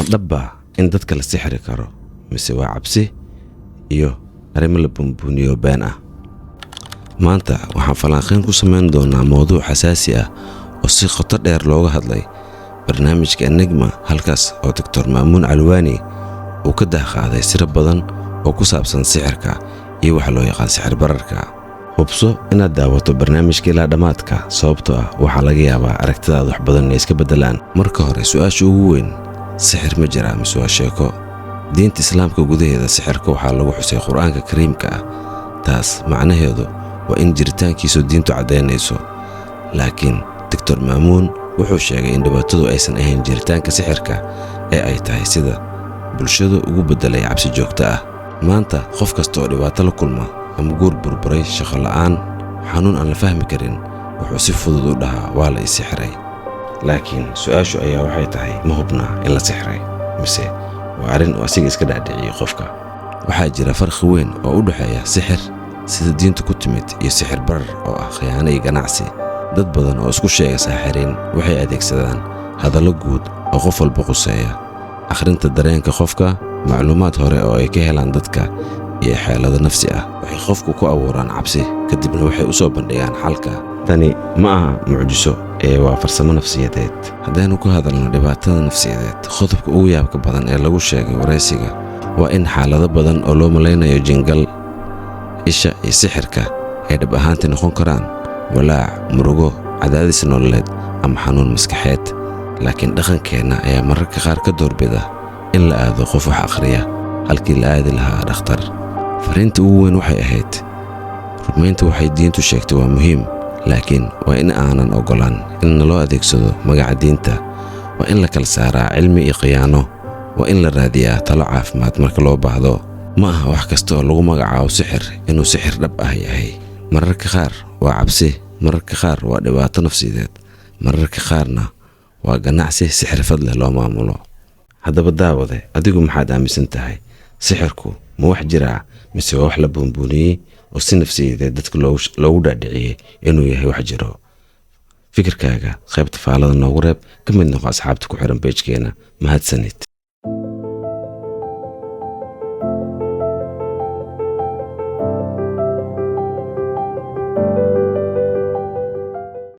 Dhabbaa in dadka la sixri karo, mise waa cabsi iyo arrimo la buunbuuniyo been ah? Maanta waxaan falanqayn ku samayn doonaa mowduuc xasaasi ah oo si qoto dheer looga hadlay barnaamijka Enigma, halkaas oo Doctor Maamuun Calwaani uu ka dahqaaday siro badan oo ku saabsan sixirka iyo waxa loo yaqaan sixir bararka. Hubso inaad daawato barnaamijka ilaa dhammaadka, sababtoo ah waxaa laga yaabaa aragtidaada wax badan inay iska beddelaan. Marka hore, su-aasha ugu weyn: sixir ma jiraa mise waa sheeko? Diinta Islaamka gudaheeda sixirka waxaa lagu xusay Qur-aanka Kariimka ah. Taas macnaheedu waa in jiritaankiisu diintu caddaynayso. Laakiin Doctor Maamuun wuxuu sheegay in dhibaatadu aysan ahayn jiritaanka sixirka, ee ay tahay sida bulshadu ugu beddelay cabsi joogto ah. Maanta qof kasta oo dhibaato la kulma, ama guur burburay, shaqo la'aan, xanuun aan la fahmi karin, wuxuu si fudud u dhahaa: "Waa la i sixiray." Laakiin su-aashu ayaa waxay tahay: ma hubnaa in la sixray, mise waa arrin uu asiga iska dhacdhiciyey qofka? Waxaa jira farqi weyn oo u dhexeeya sixir sida diintu ku timid iyo sixir barar oo ah khiyaano iyo ganacsi. Dad badan oo isku sheega saaxiriin waxay adeegsadaan hadallo guud oo qof walba quseeya: akhrinta dareenka qofka, macluumaad hore oo ay ka helaan dadka, iyo xeelado nafsi ah. Waxay qofku ku abuuraan cabsi, kadibna waxay u soo bandhigaan xalka. Tani ma aha mucjiso ee waa farsamo nafsiyadeed. Haddaynu ku hadalno dhibaatada nafsiyadeed, qodobka ugu yaabka badan ee lagu sheegay waraysiga waa in xaalado badan oo loo malaynayo jingal, isha iyo sixirka ay dhab ahaantii noqon karaan walaac, murugo, cadaadis nololeed ama xanuun maskaxeed. Laakiin dhaqankeenna ayaa mararka qaar ka doorbida in la aado qof wax akhriya halkii la aadi lahaa dhakhtar. Fariinta ugu weyn waxay ahayd: rumaynta waxay diintu sheegtay waa muhiim, laakiin waa in aanan oggolaan in naloo adeegsado magaca diinta. Waa in la kala saaraa cilmi iyo khiyaano. Waa in la raadiyaa talo caafimaad marka loo baahdo. Ma aha wax kasta oo lagu magacaabo sixir inuu sixir dhab ah yahay. Mararka qaar waa cabsi, mararka qaar waa dhibaato nafsiyadeed, mararka qaarna waa ganacsi si xirfad leh loo maamulo. Haddaba daawade, adigu maxaad aaminsan tahay? Sixirku ma wax jiraa, mise waa wax la buunbuuniyey oo si nafsiyadeed dadka loogu dhaadhiciyey inuu yahay wax jiro? Fikirkaaga qaybta faalada noogu reeb. Ka mid noqo asxaabta ku xiran page-keena. Mahadsanid.